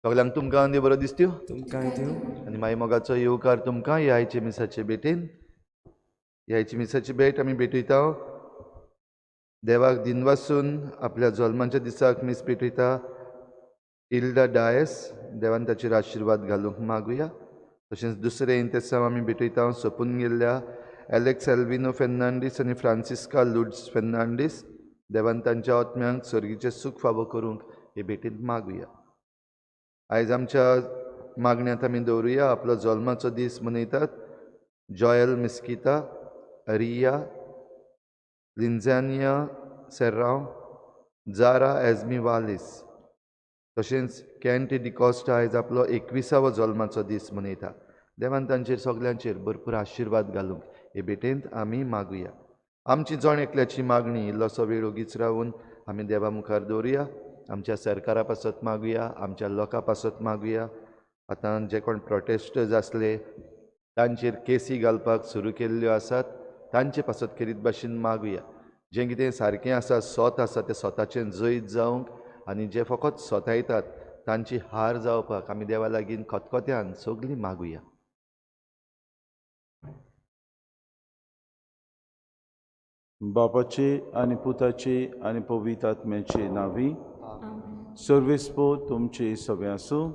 सगल्यांक तुमकां देव बरो दिसत्यो तुमकांय दिवं. आनी मागीर मोगाचो येवकार तुमकां ह्या आयचे मिसाचे भेटेन. ह्या आयची मिसाची भेट आमी भेटयता देवाक दिनवासून आपल्या जल्माच्या दिसाक मीस भेटयता इल्डा डायस. देवान ताचेर आशिर्वाद घालूंक मागुया. तशेंच दुसरें इंतेसांव आमी भेटयता सोंपून गेल्ल्या एलेक्स एल्विनो फेर्नांडीस आनी फ्रांसिस्का लुड्स फेर्नांडीस. देवान तांच्या आत्म्यांक सर्गीचें सूख फावो करूंक हे भेटींत मागुया. आयज आमच्या मागण्यांत आमी दवरुया आपलो जल्माचो दीस मनयतात जॉयल मिस्किता, रिया, लिंझानिया सेर्रांव, जारा एजमी वालीस. तशेंच कॅन्टी डिकॉस्टा आयज आपलो 21वो जल्माचो दीस मनयता. देवान तांचेर सगल्यांचेर भरपूर आशिर्वाद घालूंक हे भेटेंत आमी मागुया. आमची जण एकल्याची मागणी इल्लोसो वेळ ओगीच रावून आमी देवा मुखार दवरुया. आमच्या सरकारा पासत मागुया, आमच्या लोकां पासत मागुया. आतां जे कोण प्रोटेस्टर्स आसले तांचेर केसी घालपाक सुरू केल्ल्यो आसात, तांचे पासत खेरीत भाशेन मागुया. जें कितें सारकें आसा, सोत आसा, तें सोताचें जैत जावंक आनी जे फकत सोतायतात तांची हार जावपाक आमी देवा लागीं खतखत्यान सगलीं मागुया. बापाचे आनी पुताचे आनी पवित्र आत्म्याचे नांवी. सर्वेस्पो तुमचे सगळें आसूं.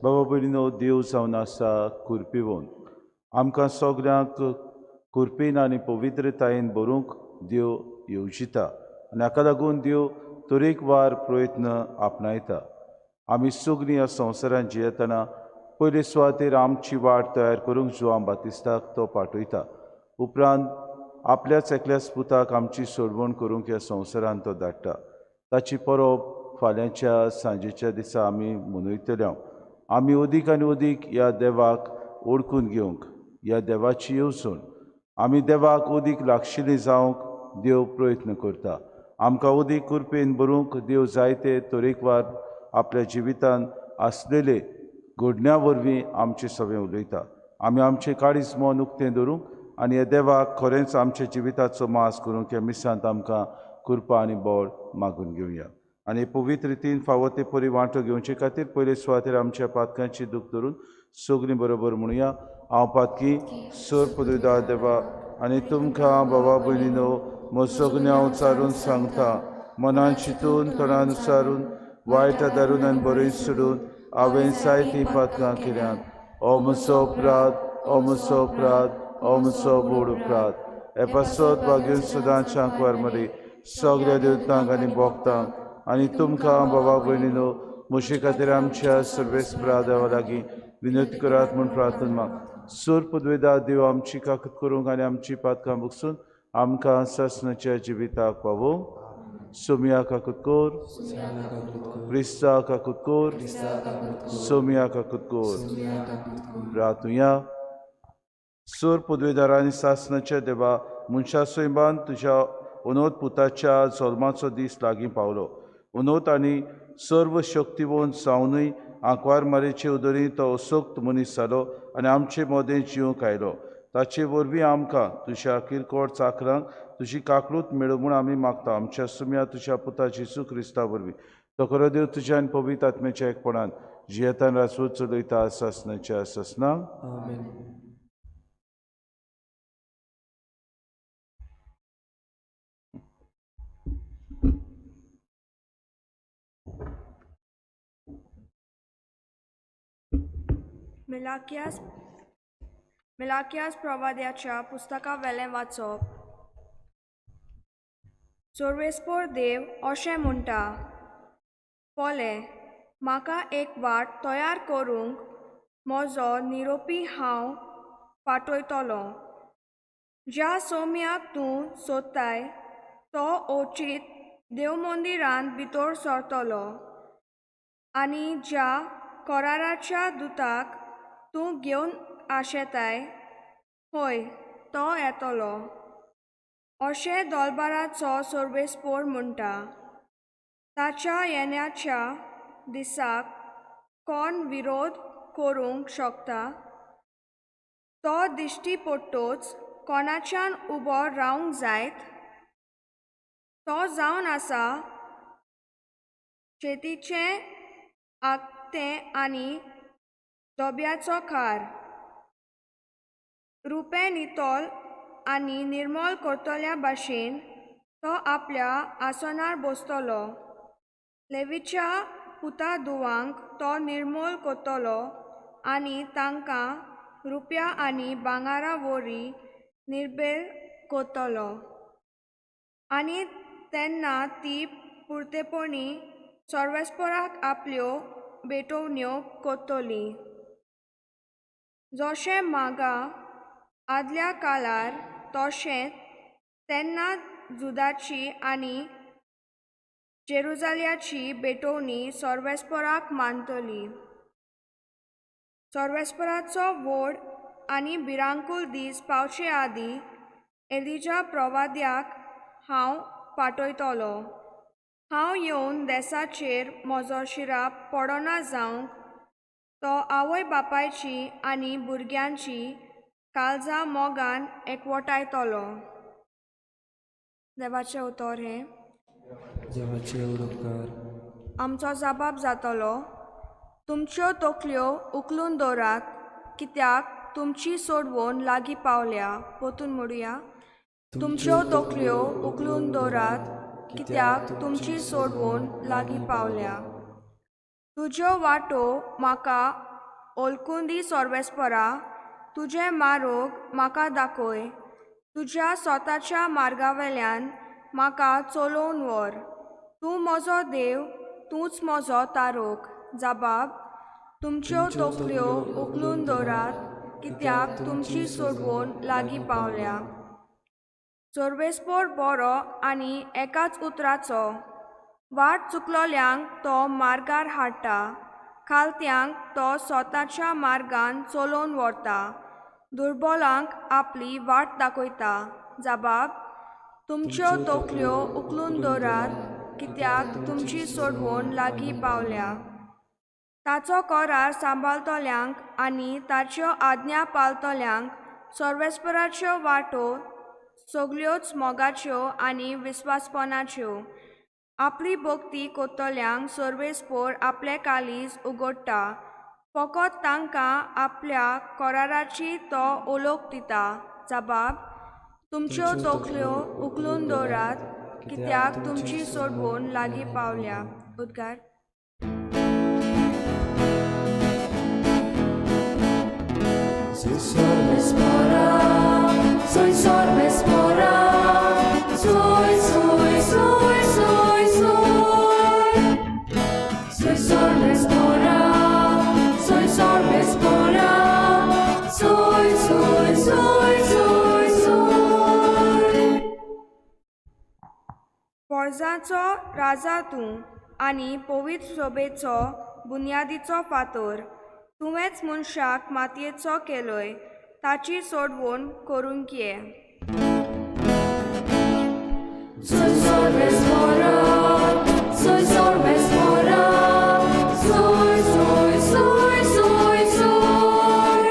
बाबा भयणीनो, देव जावन आसा कुरपिवोन आमकां सगल्यांक कुरपीन आनी पवित्रतायेन भरूंक देव येवजिता आनी हाका लागून देव तरेकवार प्रयत्न आपणायता. आमी सगळीं ह्या संवसारांत जियेतना पयले सुवातेर आमची वाट तयार करूंक जुवांव बातिस्ताक तो पाठयता. उपरांत आपल्याच एकल्याच पुताक आमची सोडवण करूंक ह्या संवसारांत तो धाडटा. ताची परब फाल्यांच्या सांजेच्या दिसा आमी मनयतले. आमी अदीक आनी अदीक ह्या देवाक ओळखून घेवंक, ह्या देवाची येवजण आमी देवाक अदीक लागशिल्ली जावंक देव प्रयत्न करता. आमकां अदीक कृपेन भरूंक देव जायते तरेकवार आपल्या जिवितान आसलेले घडण्या वरवीं आमचे सगळें उलयता. आमी आमचें काळीज मन उक्तें दवरूंक आनी ह्या देवाक खरेंच आमच्या जिविताचो मास करूंक ह्या मिसांत आमकां कृपा आनी बळ मागून घेवया. आनी पवित्र रितीन फावो ते परी वांटो घेवचे खातीर पयले सुवातेर आमच्या पातकांची दूख धरून सगळीं बरोबर म्हणुया. हांव पातकी सर पदवीदार देवा आनी तुमकां बाबा भयणीनो म्हजो गुन्यांव उचारून सांगता. मनान चिंतून तोंडान उचारून वायट आदारून आनी बरें सोडून हांवें जायतीं पातकां केल्यांत. हो म्हजो अपराध, हो म्हजो अपराध, हो म्हजो व्हड अपराध. हे पासत भाग्यून सदांच्या आंकवार मरे सगळ्या देवतांक आनी भोगतांक आनी तुमकां बाबा भयणीनो म्हजे खातीर आमच्या सर्वेस्परा देवा लागीं विनंती करात म्हूण प्रार्थना माग. सूर पदवेदा देव आमची काकत करूंक आनी आमची पातकां बगसून आमकां सासणाच्या जिविताक पावोवंक. सोमिया काकत कोर, क्रिस्ता काकत कोर, सोमिया काकत कोर. प्रार्थुया. सूर पदवेदार आनी सासणाच्या देवा, मनशा सैमान तुज्या अनोत पुताच्या जल्माचो दीस लागीं पावलो. अनोत आनी सर्व शक्तिवंत जावनूय आंकवार मारेचे उदरी तो असक्त मनीस जालो आनी आमचे मदें जिवंक आयलो. ताचे वरवीं आमकां तुज्या किरकोळ चाकरांक तुजी काकळूत मेळूं म्हूण आमी मागता. आमच्या सुम्या तुज्या पुता जेजू क्रिस्ता वरवीं. तो खरो देव तुज्या आनी पवित्र आत्म्याच्या एकपणान जियेतान राजवट चलयता सासणाच्या सासणाक. आमेन. मिलाकियास प्रवाद्याच्या पुस्तका वेलें वाचप. सोर्वेस्पोर देव अशें म्हणटा, पोले म्हाका एक वाट तयार करूंक म्हजो निरोपी हांव पाठयतलो. ज्या सोम्याक तूं सोदताय तो अवचीत देवमंदिरांत भितर सरतलो आनी ज्या कराराच्या दुताक तूं घेवन आशेताय, हय, तो येतलो, अशें दोलबाराचो सर्वेस्पोर म्हणटा. ताच्या येण्याच्या दिसाक कोण विरोध करूंक शकता? तो दिश्टी पडटोच कोणाच्यान उबो रावंक जायत? तो जावन आसा शेतीचें आगतें आनी दोब्याचो खार. रुपें नितळ आनी निर्मळ करतल्या भाशेन तो आपल्या आसनार बसतलो. लेवीच्या पुता धुवांक तो निर्मूल करतलो आनी तांकां रुप्या आनी भांगरा वरी निर्बेल करतलो. आनी तेन्ना ती पुरतेपणी सर्वेस्पराक आपल्यो भेटवण्यो करतली. जशें मागा आदल्या काळार तशें तेन्ना जुदाची आनी जेरुजाल्याची भेटवणी सर्वेस्पराक मानतली. सर्वेस्पराचो व्हड आनी भिरांकूळ दीस पावचे आदीं एलिजा प्रवाद्याक हांव पाठयतलो. हांव येवन देसाचेर म्हजो शिराप पडना जावंक तो आवय बापायची आनी भुरग्यांची काळजां मोगान एकवटायतलो. देवाचें उतर हें. देवाचे उपकार. आमचो जबाब जातलो. तुमच्यो तकल्यो उखलून दवरात, कित्याक तुमची सोडवण लागीं पावल्या. परतून म्हणुया. तुमच्यो तकल्यो उखलून दवरात, कित्याक तुमची सोडवण लागीं पावल्या. तुज्यो वाटो म्हाका ओलकून दी सर्वेस्परा, तुजें मार्ग म्हाका दाखय. तुज्या स्वताच्या मार्गावेल्यान म्हाका चलोवन व्हर. तूं म्हजो देव, तूंच म्हजो तारोक. जबाब. तुमच्यो तकल्यो उखलून दवरात, कित्याक तुमची सोडवण लागीं पावल्या. सर्वेस्पोर बरो आनी एकाच उतराचो. वाट चुकलोल्यांक तो मार्गार हाडटा, खालत्यांक तो स्वताच्या मार्गान चलोवन व्हरता, दुर्बलांक आपली वाट दाखयता. जबाब. तुमच्यो तकल्यो उखलून दवरात, कित्याक तुमची सोडवण लागीं पावल्या. ताचो करार सांबाळटल्यांक आनी ताच्यो आज्ञा पाळटल्यांक सर्वेस्पराच्यो वाटो सगल्योच मोगाच्यो आनी विस्वासपणाच्यो. आपली भक्ती करतल्यांक सर्वेस्पोर आपलें काळीज उगडटा, फकत तांकां आपल्या कराराची तो ओलोक दिता. जबाब. तुमच्यो तकल्यो उखलून दवरात, कित्याक तुमची सोडवण लागीं पावल्या. उद्गार. Soy sorvespora, soy, soy, soy, soy, soy. Soy sorvespora, soy sorvespora, soy, soy, soy, soy, soy. पोरसाचो राजा तूं आनी पवित्र सोबेचो बुन्यादीचो फातर. तुवेंच मनशाक मातयेचो केलोय, ताची सोडवण करूंक ये. Soy sorvespora, soy sorvespora, soy, soy, soy, soy, soy.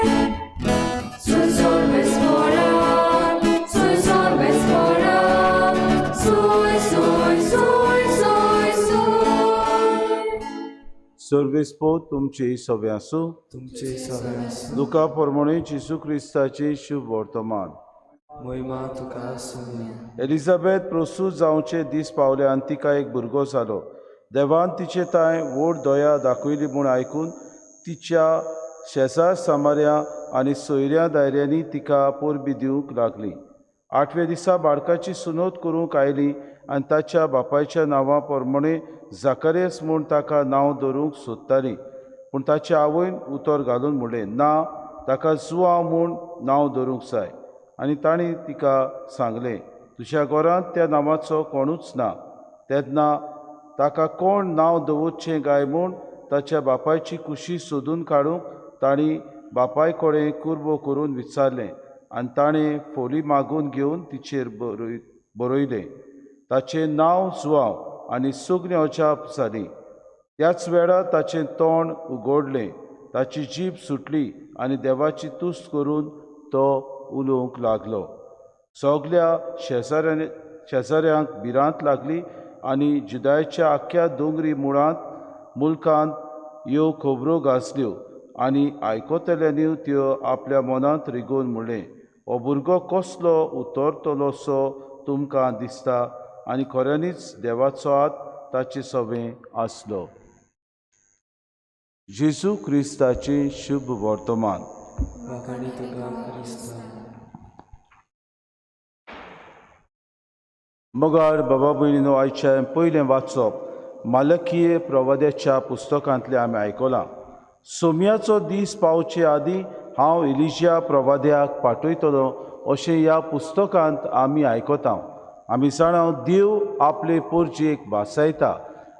Soy sorvespora, soy sorvespora, soy, soy, soy, soy, soy. सर्वेस्पोर तुमचे सगळे आसूं. तुमचे सगळे आसूं. लुका प्रमाणे जेजू क्रिस्ताचे शुभ वर्तमान. महिमा तुका आसूं. एलिझाबेथ प्रसूत जावचे दीस पावले आनी तिका एक भुरगो जालो. देवान तिचे तांय व्हड दया दाखयली म्हूण आयकून तिच्या शेजार सामाऱ्या आनी सोयऱ्या दायऱ्यांनी तिका परबी दिवंक लागली. आठव्या दिसा बाळकाची सुनोत करूंक आयली आनी ताच्या बापायच्या नांवा प्रमाणे जाकारियस म्हूण ताका नांव दवरूंक सोदताली. पूण ताचे आवयन उतर घालून म्हणलें, ना, ताका जुआंव म्हूण नांव दवरूंक जाय. आनी तांणी तिका सांगलें, तुज्या घरांत त्या नांवाचो कोणूच ना. तेन्ना ताका कोण नांव दवरचें काय म्हूण ताच्या बापायची कुशी सोदून काडूंक तांणी बापाय कडेन कुरबो करून विचारलें. आनी ताणें फोली मागून घेवन तिचेर बरयलें, ताचें नांव जुआंव. आनी सगळीं अजाप जालीं. त्याच वेळार ताचें तोंड उगडलें, ताची जीब सुटली आनी देवाची तुस्त करून तो उलोवंक लागलो. सगल्या शेजाऱ्यांक भिरांत लागली आनी जुदायच्या आख्ख्या दोंगरी मुळांत मुल्कांत ह्यो खबरो गाजल्यो. आनी आयकतल्यांनी त्यो आपल्या मनांत रिगोवन म्हणलें, हो भुरगो कसलो उतरतलोसो तुमकां दिसता. आनी खऱ्यांनीच देवाचो हात ताचे सवें आसलो. जेजू क्रिस्ताचें शुभ वर्तमान. वाखाणी तुका क्रिस्ता. मगार बाबा भयणीनो, आयचें पयलें वाचप मालकीय प्रवाद्याच्या पुस्तकांतलें आमी आयकलां. सोम्याचो दीस पावचे आदीं हांव एलिजिया प्रवाद्याक पाठयतलो अशें ह्या पुस्तकांत आमी आयकता. आमी जाणा देव आपले पोरजेक भासायता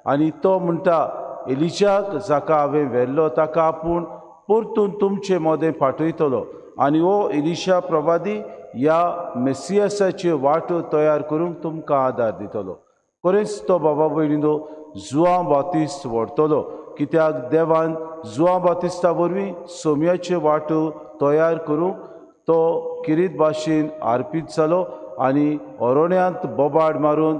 आनी तो म्हणटा, एलिजाक जाका हांवें व्हेल्लो ताका आपूण परतून तुमचे मदें पाठयतलो आनी हो एलिशा प्रवादी ह्या मेसियसाच्यो वाटो तयार करूंक तुमकां आदार दितलो. खरेंच तो बाबा भयणीनो जुआंव बातिस्त व्हरतलो, कित्याक देवान जुआंव बातिस्ता वरवीं सोम्याच्यो वाटो तयार करूंक तो किरीत भाशेन आर्पीत जालो आनी अरण्यांत बोबाड मारून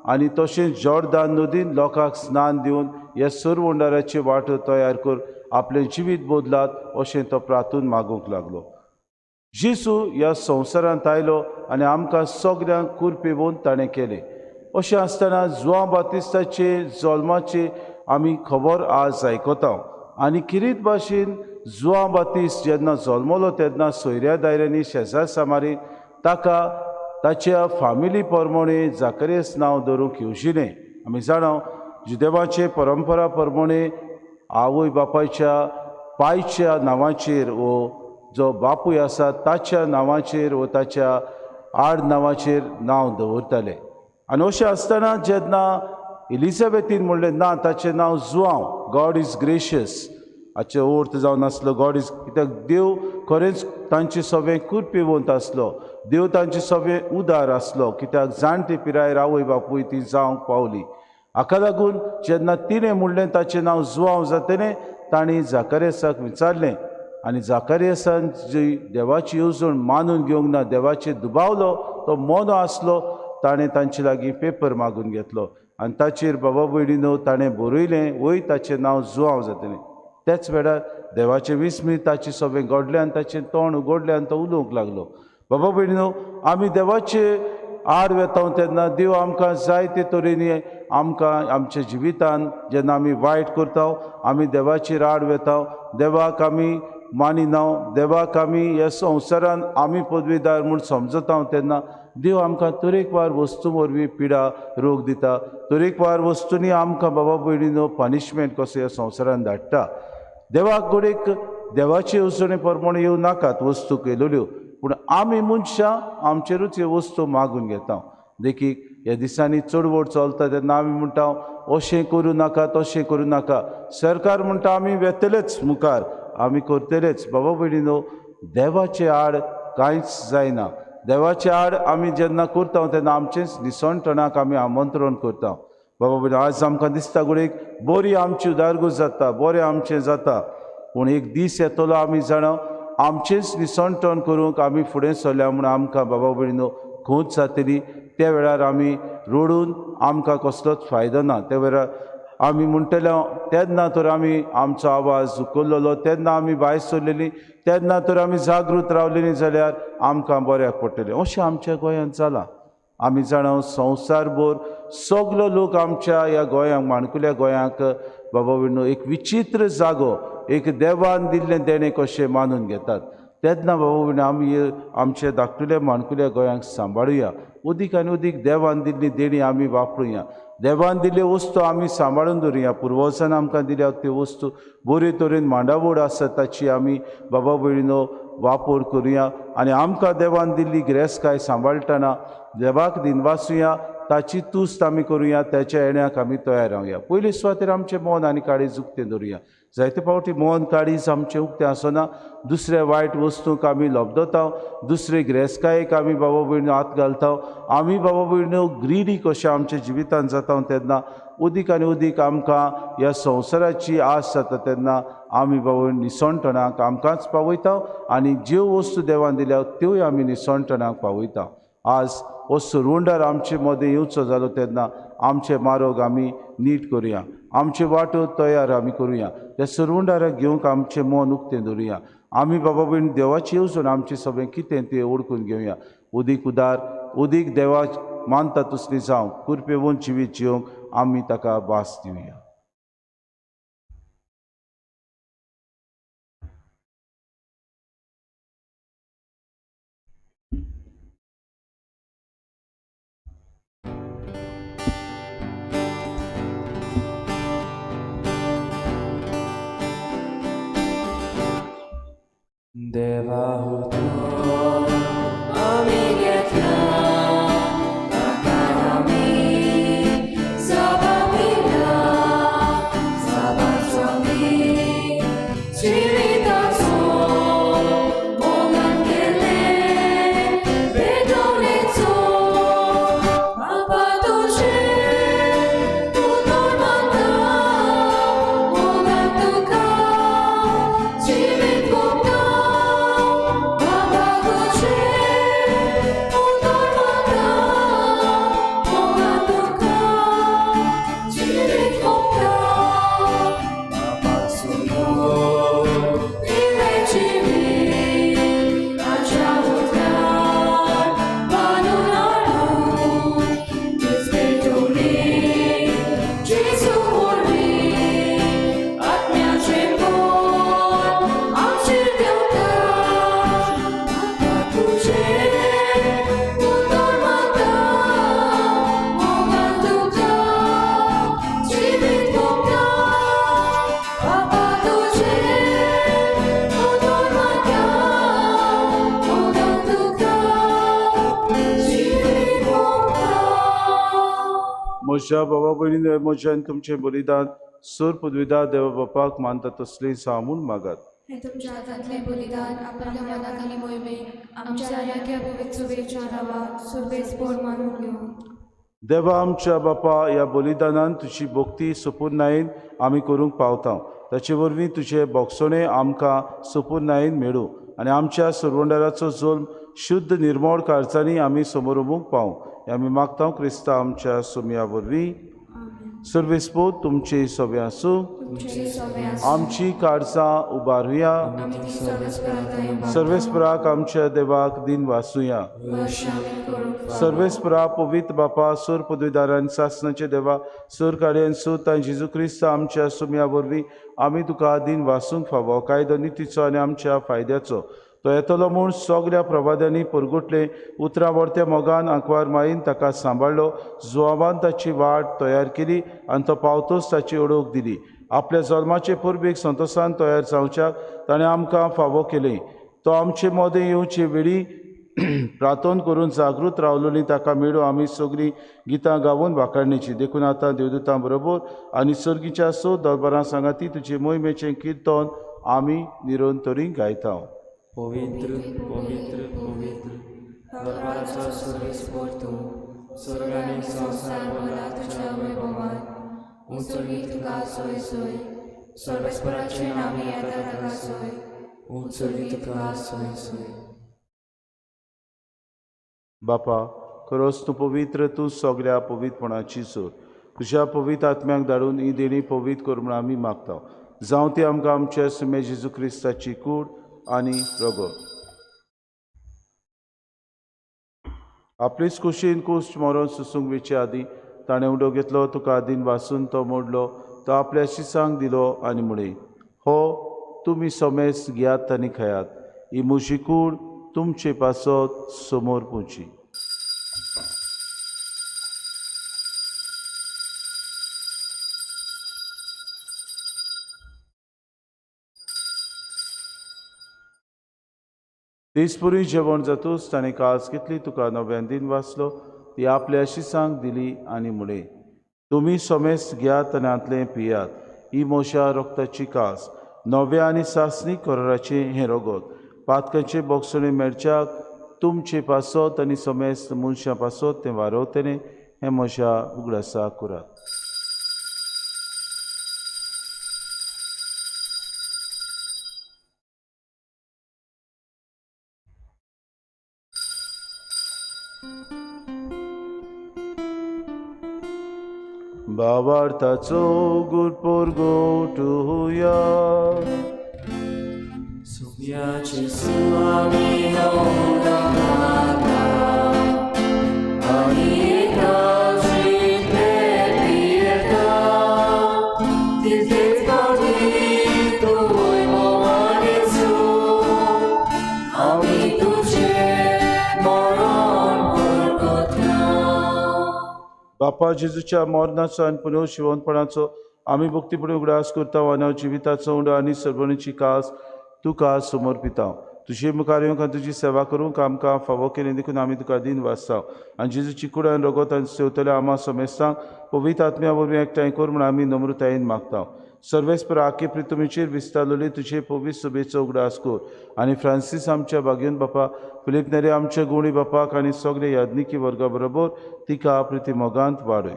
आनी तशेंच जॉर्दान नदीन लोकांक स्नान दिवन ह्या सरवंडाराची वाटो तयार कर आपलें जिवीत बदलात अशें तो प्रातून मागूंक लागलो. जेजू ह्या संवसारांत आयलो आनी आमकां सगल्यांक कुरपेवन ताणें केलें. अशें आसतना जुआंव बातिस्ताचे जल्माची आमी खबर आज आयकता. आनी किरीत भाशेन जुआंव बातिस्त जेन्ना जल्मलो तेन्ना सोयऱ्या दायऱ्यांनी शेजार सामारी ताका ताच्या फामिली प्रमाणे जाकरियस नांव दवरूंक येवजिलें. आमी जाणा जुदेवाचे परंपरा प्रमाणे आवय बापायच्या पायच्या नांवाचेर वो जो बापूय आसा ताच्या नांवाचेर वो ताच्या आड नांवाचेर नांव दवरताले. आनी अशें आसतना जेन्ना एलिझाबेथीन म्हणलें, ना, ताचें नांव जुआंव, गॉड is gracious, हाचो अर्थ जावन आसलो गॉड is, कित्याक देव खरेंच तांचे सगळें कुरपेवंत आसलो, देव तांचे सगळें उदार आसलो, कित्याक जाणटे पिरायेर आवय बापूय ती जावंक पावली. हाका लागून जेन्ना तिणें म्हणलें ताचें नांव जुआंव जातलें, तांणी जाकरियसाक विचारलें आनी जाकरियसान जी देवाची येवजण मानून घेवंक ना, देवाचेर दुबावलो, तो मोनो आसलो, ताणें तांचे लागीं पेपर मागून घेतलो आनी ताचेर बाबा भयणीनो ताणें बरयलें, वय ताचें नांव जुआंव जातलें. त्याच वेळार देवाचें विस्मीत ताचें सगळें घडलें आनी ताचें तोंड उगडलें आनी तो उलोवंक लागलो. बाबा भयणीनो, आमी देवाचे आड वेता तेन्ना देव आमकां जायते तरेनी आमकां आमच्या जिवितान जेन्ना आमी वायट करता, आमी देवाचेर आड वेता, देवाक आमी मानिना, देवाक आमी ह्या संवसारान आमी पदवीदार म्हूण समजता तेन्ना देव आमकां तरेकवार वस्तू वरवीं पिडा रोग दिता, तरेकवार वस्तूंनी आमकां बाबा भयणीनो पनिशमेंट कसो ह्या संवसारान धाडटा. देवाक घडयेक देवाचे येवजणे प्रमाणे येवं नाकात वस्तू केल्यो, पूण आमी मनशां आमचेरूच ह्यो वस्तू मागून घेता. देखीक ह्या दिसांनी चडवड चलता तेन्ना आमी म्हणटा अशें करूं नाका, तशें करूं नाका, सरकार म्हणटा आमी वेतलेच मुखार, आमी करतलेच. बाबा भयणीनो, देवाचे आड कांयच जायना. देवाचे आड आमी जेन्ना करता तेन्ना आमचेंच निसणटणाक आमी आमंत्रण करता. बाबा भयणी, आज आमकां दिसता घडयेक बरी आमची उदारगत जाता, बरें आमचें जाता, पूण एक दीस येतलो आमी जाणा आमचेंच निसणटण करूंक आमी फुडें सरल्या म्हूण आमकां बाबा भयणीनो खोंच जातली. त्या वेळार आमी रडून आमकां कसलोच फायदो ना. त्या वेळार आमी म्हणटले तेन्ना तर आमी आमचो आवाज उखल्लो, तेन्ना आमी भायर सरलेली, तेन्ना तर आमी जागृत रावलेली जाल्यार आमकां बऱ्याक पडटलें. अशें आमच्या गोंयांत जालां. आमी जाणा संवसारभर सगलो लोक आमच्या ह्या गोंयांक, माणकुल्या गोंयांक बाबा भयणीनो एक विचित्र जागो, एक देवान दिल्लें देणें कशें मानून घेतात. तेन्ना बाबा भयणीनो आमी आमच्या धाकटुल्या माणकुल्या गोंयांक सांबाळुया, अदीक आनी अदीक देवान दिल्ली देणी आमी वापरुया. देवान दिल्ल्यो वस्तू आमी सांबाळून दवरुया. पुर्वजान आमकां दिल्या त्यो वस्तू बरे तरेन मांडावळ आसा ताची आमी बाबा भयणीनो वापर करुया आनी आमकां देवान दिल्ली गिरेस्तकाय सांबाळटना देवाक दिनवासुया, ताची तुस्त आमी करुया, त्याच्या येण्याक आमी तयार रावया. पयले सुवातेर आमचें मन आनी काळीज उक्तें दवरुया. जायते फावटी मन काळीज आमचें उक्तें आसना, दुसऱ्या वायट वस्तूंक आमी लबदता, दुसरे गिरेस्तकायेक आमी बाबा भयणीनो हात घालता. आमी बाबा भयणीनो ग्रिडी कशें आमच्या जिवितांत जाता तेन्ना उदीक आनी उदीक आमकां ह्या संवसाराची आस जाता तेन्ना आमी बाबा निसणटणाक आमकांच पावयता आनी ज्यो वस्तू देवान दिल्या त्योय आमी निसणटणाक पावयता. आज हो सुरवंडार आमचे मदें येवचो जालो तेन्ना आमचे मारोग आमी नीट करुया, आमचे वाटो तयार आमी करुया, त्या सुरवंडाराक घेवंक आमचें मन उक्तें दवरुया. आमी बाबा भयण देवाची येवजण आमचें सगळें कितें तें ओळखून घेवया. उदीक उदार उदीक देवाक मानता तसली जावं कुरपेवन जिवीत जिवंक आमी ताका भास दिवया. देवा हुतो आमी घेतला ताका आमी सबापिला सबासोमी जिविताचो मोगान केलें भेटवणेचो बापा तुजें तूं तोर मानता मोगान तुका जिवीत भोगता बाबा तुजें तूं तोर मानता मोगान तुका जिवीत भोगता बाबा सुंदर दिलें जिवीत ताच्या उदकार बांदून हाडून तीच भेटवणी जेजू वरवीं आत्म्याचें बळ आमचेर देंवता बाबा तुजें तूं तोर मानता मोगान तुका जिवीत भोगता बाबा तुजें तूं तोर मानता मोगान तुका जिवीत भोगता. म्हज्या बाबा भयणीनो, म्हज्या आनी तुमचें बलिदान सूर पदवीदार देवा बापाक मानता तसलें जावं म्हूण मागात. हे तुमच्या हातांतलें बलिदान आपल्या मनाक आनी मोहिमेक आमच्या आराख्या पवित्र शुभेच्छा रावा सुरबेस पोर मानून घेवं. देवा आमच्या बापा, ह्या बलिदानान तुजी भक्ती सुपुर्णायेन आमी करूंक पावता, ताचे वरवीं तुजे बोगसणे आमकां सुपुर्णायेन मेळूं आनी आमच्या सुरवंडाराचो जल्म शुद्ध निर्मळ कारचांनी आमी समोरमूंक पावूं. हें आमी मागता क्रिस्ता आमच्या सुमया वरवीं. सर्वेस्पोत तुमचे सगळें आसूं. तुमचे सगळे आसूं. आमची काळजां उबारुया. आमी ती सर्वेस्पराक उबारता. सर्वेस्पराक आमच्या देवाक दिन वासुया. अशें आमी करूंक फावो. सर्वेस्परा पवित्र बापा, सूर पदवीदारान सासणाचे देवा, सूर काडयन सूत आनी जेजू क्रिस्त आमच्या सुमया वरवीं आमी तुका दिन वासूंक फावो कायदो नितीचो आनी आमच्या फायद्याचो तो येतलो म्हूण सगल्या प्रवाद्यांनी परगुटले उतरां वर्त्या मोगान आंकवार माईन ताका सांबाळ्ळो. जुवाबान ताची वाट तयार केली आनी तो पावतोच ताची ओळख दिली. आपल्या जल्माचे परबेक संतोसान तयार जावच्याक ताणें आमकां फावो केलें. तो आमचे मदें येवचे वेळी प्रार्थन करून जागृत रावलोली ताका मेळूं आमी सगळीं गितां गावून वाखाणणेची. देखून आतां देवदूतां बरोबर आनी सर्गीच्या सो दरबारां सांगाती तुजे मोहिमेचें किर्तन आमी निरंतरी गायता. पवित्र पवित्र पवित्र दरबाराचो सर्वेस्पोर तूं, स्वर्ग आनी संवसार भरला तुज्या वैभवान. उंचगी तुका सोय सोय सर्वेस्पराचे नामे येता ताका सोय. उंचगी तुका सोय सोय. बापा, खरोच तूं पवित्र, तूं सगळ्या पवित्रपणाची सोर. तुज्या पवित्र आत्म्याक धाडून ही देणी पवित्र कर म्हूण आमी मागता. जावं ती आमकां आमच्या सुमे जेजू क्रिस्ताची कूड आनी रगत. आपलेच कुशीन कुश्ट मरोन सुसूंक वेचे आदीं ताणें उडो घेतलो, तुका आदीन वासून तो मोडलो, तो आपल्या शिसांक दिलो आनी म्हळें, हो तुमी समेस घेयात आनी खायात, ही म्हजी कूड तुमचे पासत समोर पुची. तेचपुरी जेवण जातूच ताणें कास घेतली, तुका नव्यान दिन वाचलो, ती आपल्या शिसांक दिली आनी म्हळें, तुमी समेस्त घेयात आनी हांतलें पियात. ही म्हज्या रोगताची कास, नव्या आनी सासणी कराराचें हें रगत, पातकांचे बोगसणे मेळच्याक तुमचे पासत आनी समेस्त मनशां पासत तें वारवतलें. हें म्हज्या उगडासा करात. भावार्थाचो गुरपोरगोटुया. सुम्या जेजू आमी नवंदा आनी एकाच पियेता, तितलेच फावटी तूंय मोगान येसू, आमी तुजें मरण परगटना. बापा जेजूच्या मरणाचो आनी पुनर्जिवंतपणाचो आमी भक्तीपणी उगडास करता आनी जिविताचो उंडो आनी सर्वणीची कास तुका समर्पिता. तुजे मुखार येवंक आनी तुजी सेवा करूंक आमकां फावो केली देखून आमी तुका दिन वाचता. आनी जेजूची कूड आनी रगत आनी सेवतल्या आमा समेस्तांक पवित्र आत्म्या वरवीं एकठांय कर म्हूण आमी नम्रतायेन मागता. सर्वेस्पर आखे प्रितुमीचेर विस्तारलेली तुजे पवित्र सभेचो उगडास कर आनी फ्रांसीस आमच्या भाग्यन बापा, फिलीप नेरी आमच्या गुणी बापाक आनी सगळे याज्ञिकी वर्गा बरोबर तिका प्रिती मोगांत वाडय.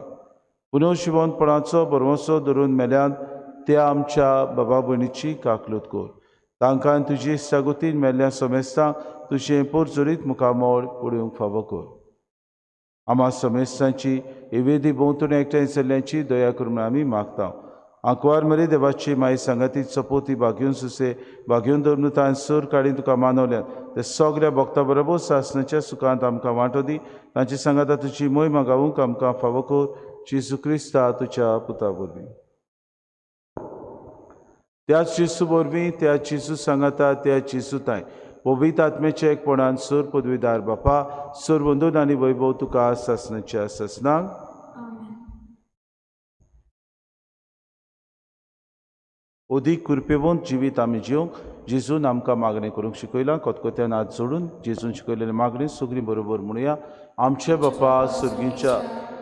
पुनर्जिवंतपणाचो भरवंसो धरून मेल्यान त्या आमच्या बाबा भयणीची काकलूत कर. तांकां तुजी सागोतीन मेल्ल्या समेस्तांक तुजें पोरजोरीत मुखामळ पळोवंक फावो कर. आमा समेस्तांची एवेदी भोंवतणी एकठांय जाल्ल्यांची दया कर म्हूण आमी मागता. आंकवार मरे देवाची माई सांगाती चपोती भाग्योन सुसे भाग्योन धरून तांय सूर काडी तुका मानवल्यात ते सगळ्या भक्ता बरोबर सासणाच्या सुखांत आमकां वांटो दी. तांची सांगाता तुजी मोहिमा गावूंक आमकां फावो कर, जेजू क्रिस्ता तुज्या पुता वरवीं. त्याच जेजू वरवीं, त्या जेजू सांगाता, त्या जेजू तांय पवित्र आत्म्याच्या एकपणान सूर पदवीदार बापा, सूर वंदून आनी वैभव तुका सासणाच्या सासणाक. अदीक कृपेवंत जिवीत आमी जिवंक जेजून आमकां मागणें करूंक शिकयलां. कोतकोत्यान हात जोडून जेजून शिकयलेली मागणी सगळीं बरोबर म्हणुया. आमचे बापा सर्गीच्या,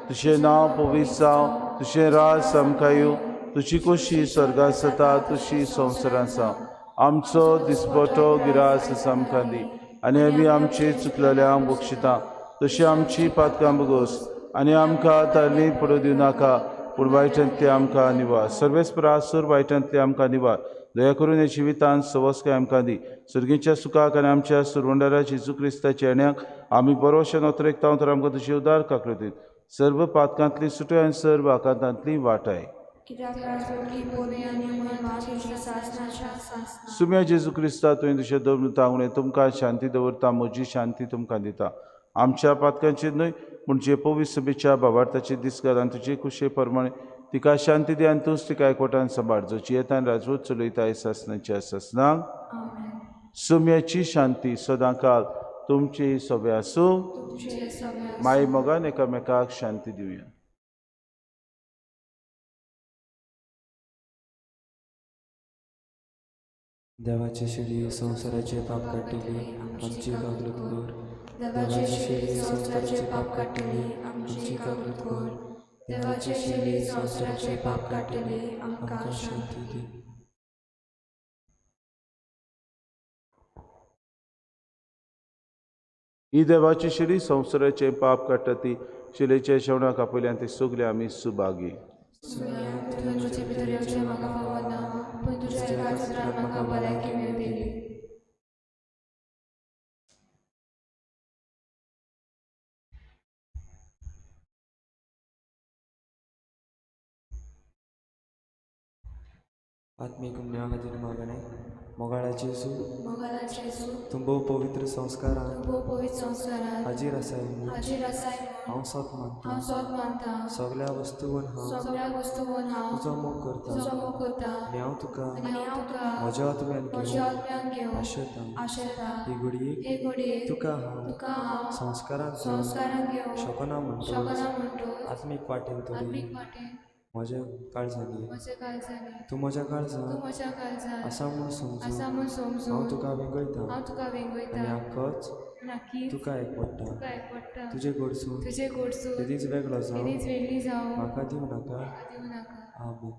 तुजें नांव पवित्र जावं, तुजें राज आमकां येवं, तुजी खोशी स्वर्गांत जाता तशी संवसारांत जावं. आमचो दिसपटो गिरास आमकां दी आनी आमी आमचे चुकलेल्यांक बक्षिता तशी आमची पातकां बगोस आनी आमकां तारली पडूं दिवं नाका, पूण वायटांतले आमकां निवार. सर्वेस्पर आसूर वायटांतले आमकां निवार. दया करून ह्या जिवितांत सवस्काय आमकां दी. सर्गीच्या सुखाक आनी आमच्या सुरवंडारा जेजू क्रिस्ताच्या येण्याक आमी बरोवशे नोतरेकता तर आमकां तुजी उदार काकळतीत सर्व पातकांतली सुटय आनी सर्व आकांतांतली वाटाय. सुम्या जेजू क्रिस्ता, तुवें तुजें दवरून तांगणे तुमकां शांती दवरता, म्हजी शांती तुमकां दिता. आमच्या पातकांचेर न्हय पूण जे पवित्र सभेच्या भावार्थाचे दिसगार आनी तुजे कुशे प्रमाणे तिका शांती दी आनी तूंच तिका एकवटान सांबाळ, जो जियेतान राजवट चलयता सासणाच्या सासणाक. सुम्याची शांती सदांकाल तुमची सभे आसूं. माई मोगान एकामेकाक शांती दिवया. देवाची शिडी संवसाराचे पाप काडटली, आमची काकलूत कर. देवाची शिडी संवसाराचे पाप काडटली, आमची काकलूत कर. देवाची शिडी संवसाराचे पाप काडटली, आमकां शांती दी. ही देवाची शिडी संवसाराचे पाप काडटा ती शिलेच्या शेवणाक आपयल्यान ते सगळे आमी सुभागी. तुवें म्हजे भितर येवचें म्हाका फावना, पूण तुज्या एका उतरान म्हाका भलायकी मेळटली. आत्मीक उमण्या खातीर मागणें. मोगाळा जेजू, मोगाळा जेजू, तूं भोव पवित्र संस्कारान तूं भोव पवित्र संस्कारान हाजीर आसाय म्हूण हाजीर आसाय म्हूण हांव सोत मानता. हांव सोत मानता. सगळ्या वस्तून हांव सगळ्या वस्तून हांव तुजो मोग करता तुजो मोग करता आनी हांव तुका आनी हांव तुका म्हज्या आत्म्यान म्हज्या घेवन आत्म्यान घेवन आशेता. आशेता. ही घडयेक हे घडयेक तुका हांव तुका हांव संस्कारान घेवन संस्कारान घेवन शकना म्हणटोच शकना म्हणटोच आत्मीक वाटेन तरी आत्मीक वाटेन म्हज्या काळजांनी म्हज्या काळजांनी तूं म्हज्या तूं काळजांत म्हज्या काळजांत आसा म्हूण आसा समजून म्हूण हांव समजून तुका वेंगयता हांव तुका आनी वेंगयता आख्खोच नक्कीच तुका एकवटा तुका एकवटा तुजे कडसून तुजे कडसून केदींच वेगळो जावं केदींच वेगळी जावं म्हाका दिवं नाका. म्हाका दिवं नाका. आमेन.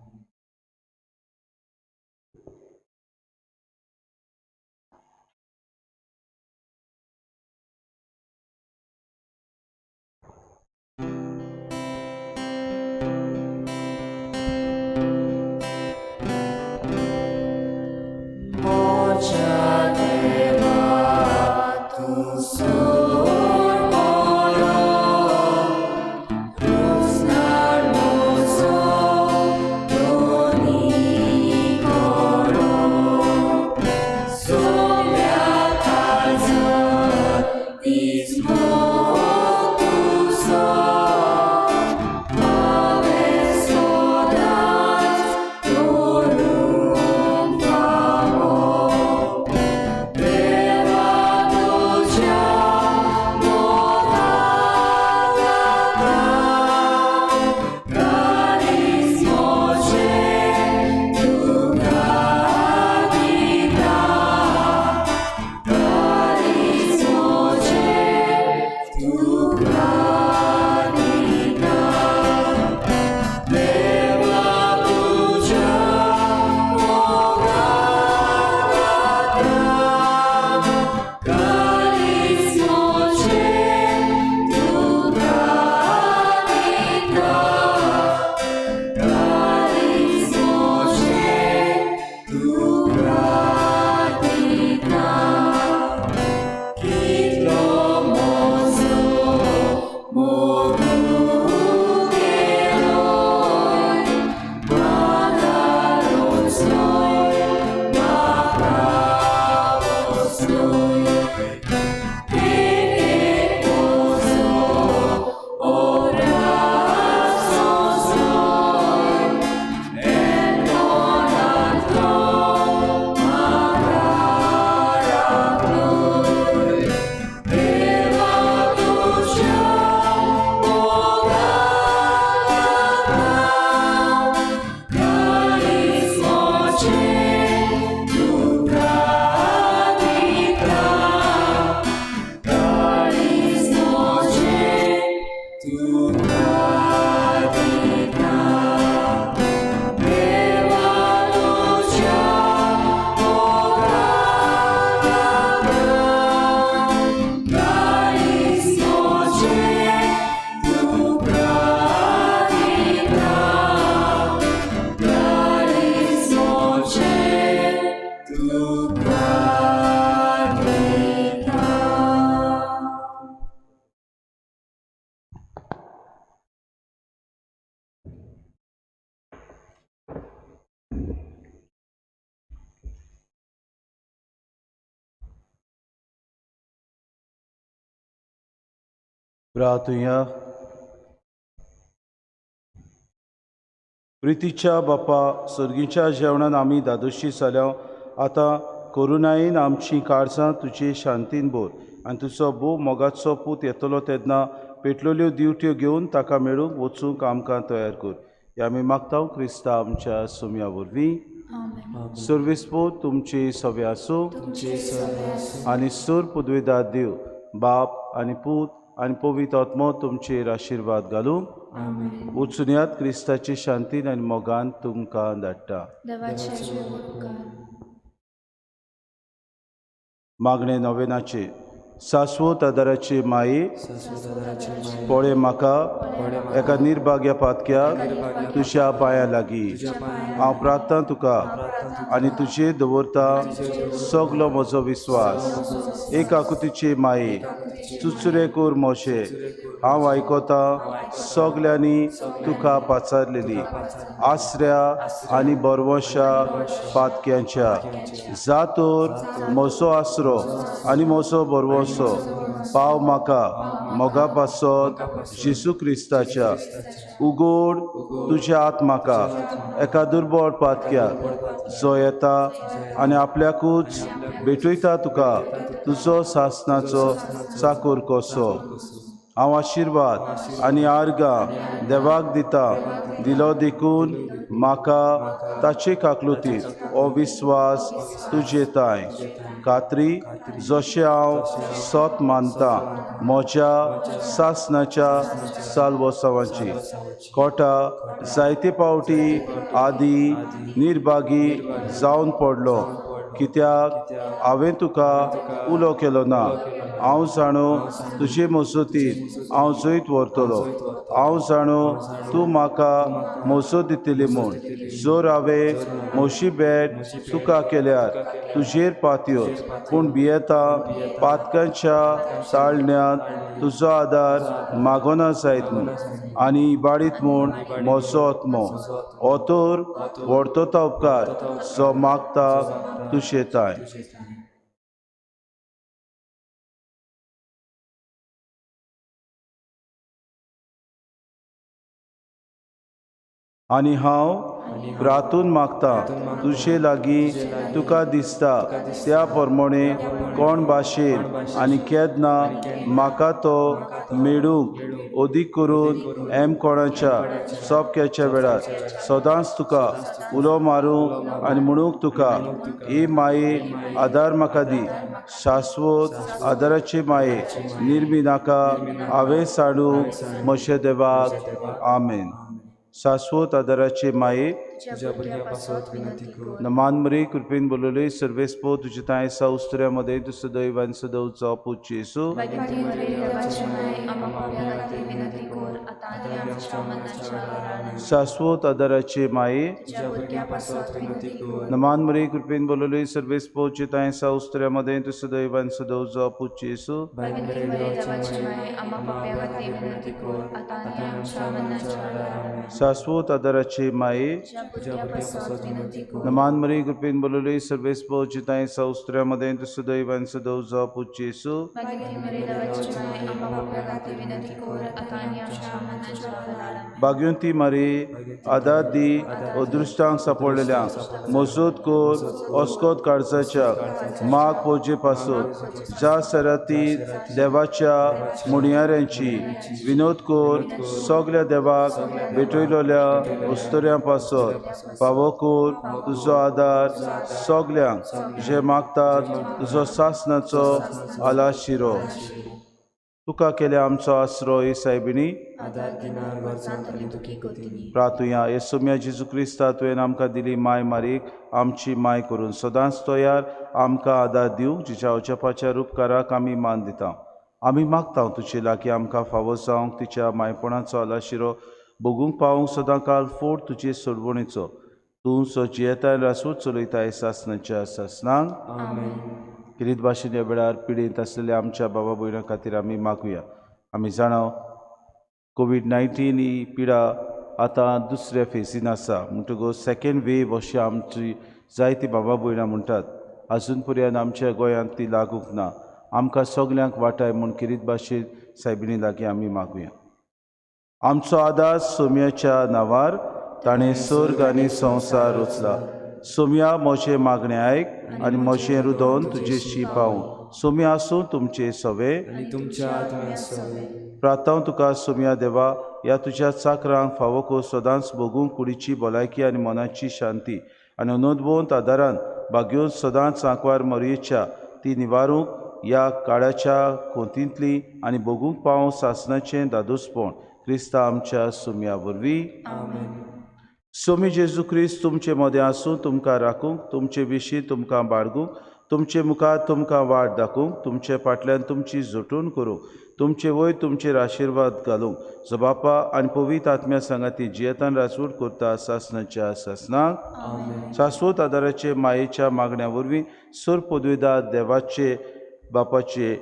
प्रार्थुया. प्रितीच्या बापा, सर्गीच्या जेवणान आमी दादोशी जाल्या. आतां करुणायेन आमची काळजां तुजे शांतीन भर आनी तुजो भोव मोगाचो पूत येतलो तेन्ना पेटलेल्यो दिवट्यो घेवन ताका मेळूंक वचूंक आमकां तयार कर. हे आमी मागता क्रिस्ता आमच्या सोम्या वरवीं. सर्वेस्पोर तुमची सवे आसूं आनी सूर पुदविदार देव बाप आनी पूत आनी पवित्र आत्मो तुमचेर आशिर्वाद घालूं. वचुनयात क्रिस्ताची शांतीन आनी मोगान तुमकां धाडटा. मागणें नोवेनाचें. सासवत आदाराची माई, पळय म्हाका एका निर्भाग्या पातक्याक तुज्या पांया लागीं. हांव प्रार्थना तुका आनी तुजेर दवरता सगलो म्हजो विस्वास. एक आकुतीची माई, चुचुरे कोर मोशे, हांव आयकता सगल्यांनी तुका पाचारलेली आसऱ्या आनी बरवशा पातक्यांच्या. जातोर म्हजो आसरो आनी म्हजो बरवसो पाव म्हाका मोगा पासत जेजू क्रिस्ताच्या. उगोड तुज्या आत म्हाका एका दुर्बळ पातक्याक जो येता आनी आपल्याकूच भेटयता तुका तुजो सासनाचो चाकूर कसो. हांव आशिर्वाद आनी आर्गां देवाक दिता दिलो देखून म्हाका ताचे काकलुतीत हो विस्वास तुजे ताय खात्री जशें हांव सत मानता म्हज्या सासणाच्या सालवोत्सवाची कोटा जायते पावटी आदी निर्भागी जावन पडलो कित्याक हांवें तुका उलो केलो ना. हांव जाणो तुजे मजतीन हांव जैत व्हरतलो. हांव जाणो तूं म्हाका मजत दितली म्हूण. जर हांवें म्हशी भेट तुका केल्यार तुजेर पातयो पूण भियेता पातकांच्या ताळण्यांत तुजो आदार मागोना जायत म्हूण आनी इबाडीत म्हूण म्हजो आत्मो हो तर व्हरतो उपकार जो मागता तुजे ताय. आनी हांव प्रातून मागता तुजे लागीं तुका दिसता त्या प्रमाणे कोण भाशेन आनी केन्ना म्हाका तो मेळूंक अदीक करून एम कोणाच्या सोपक्याच्या वेळार सदांच तुका उलो मारूंक आनी म्हणूंक तुका ही माये आदार म्हाका दी. शाश्वत आदाराची माये निर्मी नाका हांवें साडूंक म्हज्या देवाक. आमेन. शाश्वत आदाराचे माये तुज्या भुरग्या पासत विनंती कर. नमान मरी कृपेन बोलवले सर्वेस्पो तुजे तांय आसा उस्तुऱ्यामध्ये तूं सदैव आनी सदैव जावं जेजू. शाश्वत आदाराचे माये तुज्या भुरग्या पासत विनंती कर. नमान मरी कृपेन बोलवले सर्वेस्पो तुजे तांय आसा उस्तुऱ्यामध्ये तूं सदैव आनी सदैव जावं जेजू. शाश्वत आदाराचे माये तुज्या भुरग्या पासत विनंती कर. नमान मरी कृपेन बोलवले सर्वेस्पो तुजे तांय आसा उस्तुऱ्यामध्ये तूं सदैव आनी सदैव जावं जेजू. भाग्यवंती मारी आदार दी अदृश्टांक सापडलेल्यांक मजत कर अस्कोत काळजाच्या माग पोजे पासून ज्या सराती देवाच्या मुणयाऱ्यांची विनोद कर सगल्या देवाक भेटयलोल्या उस्तुऱ्यां पासत फावो कर तुजो आदार सगल्यांक जे मागतात तुजो सासणाचो आलाशिरो. तुका केल्या आमचो आसरो हे सायबिणी आदार दिना गरजांत आनी दुखी गतींनी. प्रातुया हे सोम्या जेजू क्रिस्ता तुवें आमकां दिली माय मारीक आमची माय करून सदांच तयार आमकां आदार दिवंक जिच्या अजापाच्या उपकाराक आमी मान दिता. आमी मागता तुजे लागीं आमकां फावो जावंक तिच्या मायपणाचो आलाशिरो भोगूंक पावूंक सदां काल फोड तुजे सोडवणेचो. तूं सो जियेताय रासूच चलयताय सासणाच्या सासणांक. किरीत भाशेन ह्या वेळार पिडेंत आसलेल्या आमच्या बाबा भयणां खातीर आमी मागुया. आमी जाणा कोवीड-19 ही पिडा आतां दुसऱ्या फेजीन आसा म्हणटकच सेकेंड वेव अशी आमची जायती बाबा भयणां म्हणटात. आजून पर्यंत आमच्या गोंयांत ती लागूंक ना. आमकां सगल्यांक वाटाय म्हूण किरीत भाशेन सायबिणी लागीं आमी मागुया. आमचो आदार सोम्याच्या नांवार ताणें सर्ग आनी संवसार रचला. सोम्या म्हजें मागणें आयक आनी म्हजें रुदोन तुजेशी पावूं. सोम्या आसूं तुमचे सवे आनी तुमच्या आत्म्या सवे. प्रार्थना तुका सोम्या देवा ह्या तुज्या चाकरांक फावो को सदांच भोगूंक कुडीची भलायकी आनी मनाची शांती आनी अनोदबोंत आदारान भाग्योन सदांच आंकवार मरयेच्या ती निवारूंक ह्या काळाच्या कोंतींतली आनी भोगूंक पावूं सासणाचें दादोसपण क्रिस्ता आमच्या सोम्या वरवीं. सोमी जेजू क्रिस्त तुमचे मदें आसूं तुमकां राखूंक तुमचे विशीं तुमकां बाळगूंक तुमचे मुखार तुमकां वाट दाखोवंक तुमचे फाटल्यान तुमची झोटून करूंक तुमचे वयर तुमचेर आशिर्वाद घालूंक जो बापा आनी पवित्र आत्म्या सांगाती जियेतान राजवट करता सासणाच्या सासणाक. शाश्वत आदाराचे मायेच्या मागण्या वरवीं सर पदवीदार देवाचे बापाचे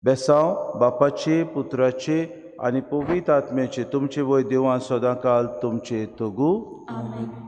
बेसांव बापाचे पुत्राचे आनी पवित्र आत्म्याचे तुमचे वयर देवान सदां काल तुमचे तगू. Thank you.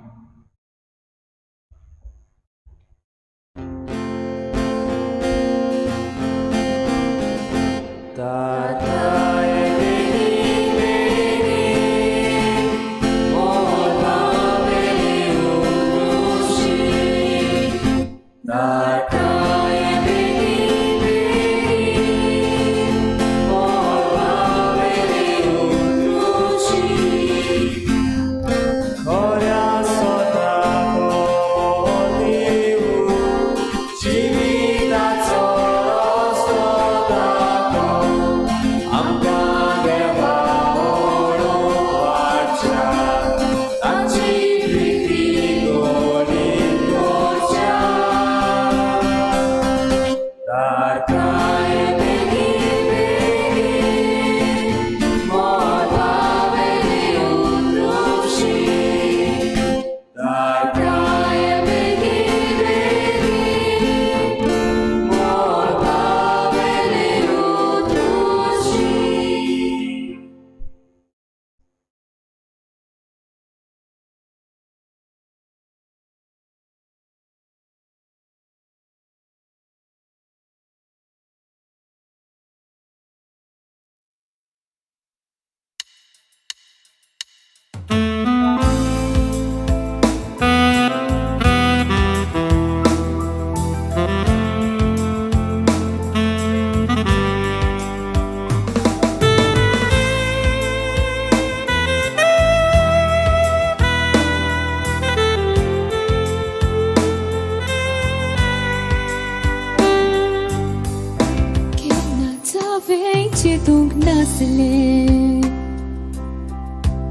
चिंतूंक नासलें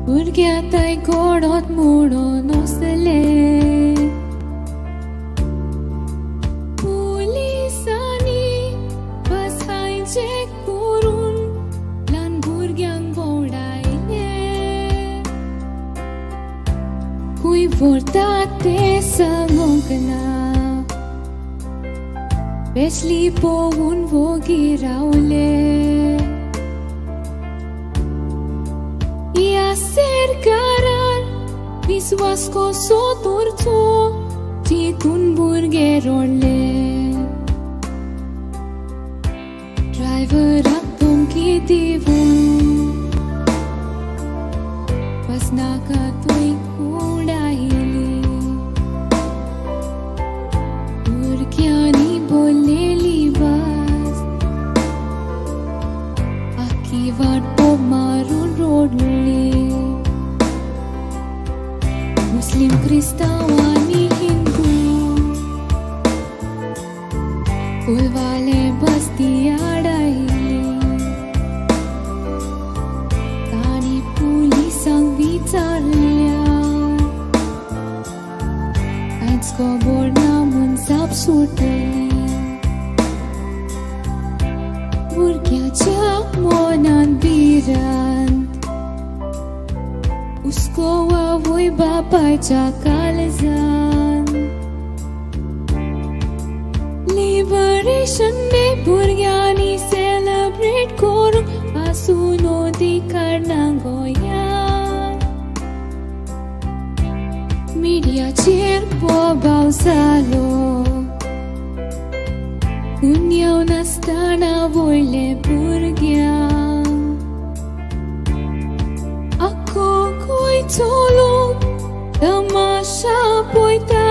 भुरग्यां थंय गोडोत म्हणून वसलें पुलिसांनी बस हायजॅक करून ल्हान भुरग्यांक भोंवडायले खूंय व्हरता तें सांगूंक ना बेसली पोवून वोगी रावले ह्या सरकारान विस्वास कसो दवरचो चिंतून भुरगे रडले ड्रायव्हराक धमकी दिवन बस नाका थंय उडायली भुरग्यांनी बोल्लेली बस आखी वाट मारून रोडली मुस्लिम क्रिस्तांव आनी हिंदू कोलवाले बस्ती आडायली तांणी पुलिसांक विचारल्या कांयच खबर ना म्हूण जाप सुटली भुरग्याच्या मनान भिरांत हुस्को आवय बापायच्या काळजान लिबरेशन डे भुरग्यांनी सेलिब्रेट करूंक आसून अधिकार ना गोंयांत मिडियाचेर प्रभाव जालो गुन्यांव नासतना वयले भुरग्यांक आख्खो गोंयचो लोक तमाशा पळयता.